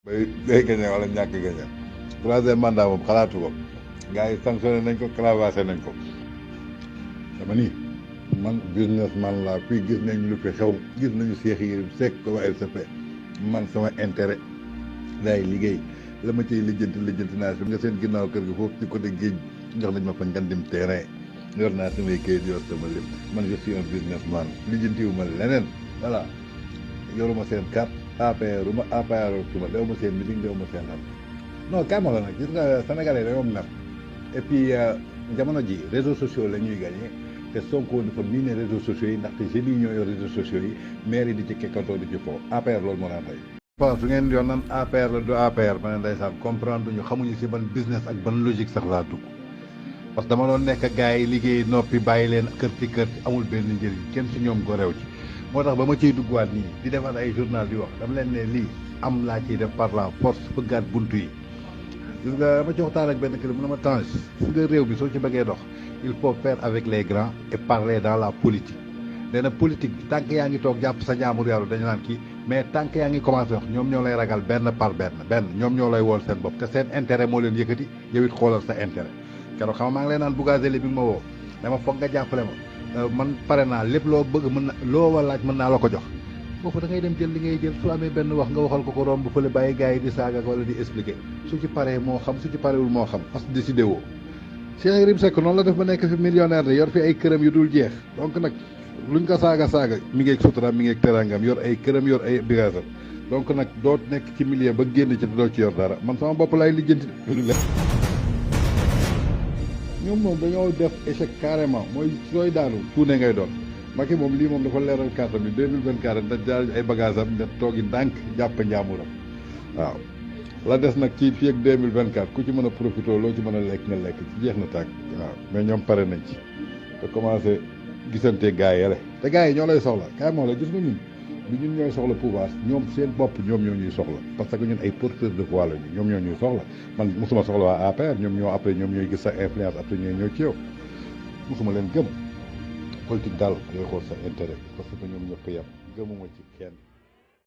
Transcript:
day gagné wala ñàkk gagné troisième mandat moom xalaatu ko gars yi sanctionné nañ ko cravaché nañ ko dama ni man businessman laa fii gis nañ lu fi xew gis nañu Cheikh Yérim Seck ko waa LCP man sama intérêt day liggéey la ma ciy lijjanti naa si nga seen ginnaaw kër gi foofu ci côté géej jox nañ ma fa ngandim terrain yor naa samay kayit yor sama lépp man je suis un businessman lijjantiwu ma leneen voilà yoruma seen carte APR uma APR suma dew ma seen meeting dew ma seen am non kay ma la nag gis nga sénégalais dañoo mer et puis jamono ji réseaux sociaux la ñuy gagné te Sonko dafa nii ne réseaux sociaux yi ndaxte jeunes yi ñoo yor réseaux sociaux yi maire yi di ci kekkantoo di ci fo APR loolu moo naan tey bon su ngeen yoon nan APR la du APR ma ne ndeysaan comprendre duñu xamuñu si ban business ak ban logique sax laa dugg parce que dama doon nekk gars yi liggéey noppi bàyyi leen kër ci amul benn njëriñ kenn si ñoom go réew ci moo tax ba ma ciy duggaat nii di defal ay journal di wax dama leen ne lii am laa ciy def par la force bëggaat buntu yi gis nga dama ci waxtaan ak benn kër mu ne ma Tange si nga réew bi soo ci bëggee dox il faut faire avec les grands et parler dans la politique nee na politique bi tànk yaa ngi toog jàpp sa ñaamur yàlla dañu naan kii mais tànk yaa ngi commencé wax ñoom ñoo lay ragal benn par benn ñoom ñoo lay wool seen bopp te seen intérêt moo leen yëkkati yow it xoolal sa intérêt keroog xam nga maa ngi lay naan Bougazelli bi nga ma woo dama foog nga jàppale ma man pare naa lépp loo bëgg mën na loo war laaj mën naa la ko jox foofu da ngay dem jël li ngay jël su amee benn wax nga waxal ko romb fële bàyyi gars yi di saaga wala di expliquer su ci paree moo xam su ci parewul moo xam parce que décidé woo Cheikh Yérim Seck noonu la def ba nekk fi millionnaire de yor fi ay këram yu dul jeex donc nag luñ ko saaga mi ngi ak suturaam mi ngi ak terangam yor ay këram yor ay bagaasam donc nag doo nekk ci milieu ba génn ci te doo ci yor dara man sama bopp laay lijjanti ñoom moom dañoo def échec carrément mooy sooy daanu tuune ngay doon Macky moom lii moom dafa leeral carte bi 2024 da jaar ay bagage am da toogi ndànk jàpp njaamuram waaw la des nag ci fii ak 2024 ku ci mën a profité loo ci mën a lekk nga lekk ci jeex na tàkk waaw mais ñoom pare nañ ci te commencé gisante gars yi te gars yi ñoo lay soxla kaay moo la gis nga ñun bi ñun ñooy soxla pouvoir ñoom seen bopp ñoom ñoo ñuy soxla parce que ñun ay porteurs de voix lañu ñoom ñoo ñuy soxla man mosuma soxla waa APR ñoom ñoo après ñoom ñooy gis sa influence après ñooy ñëw ci yow mosuma leen gëm politique daal ngay xool sa intérêt parce que ñoom ñëpp yem gëmuma ci kenn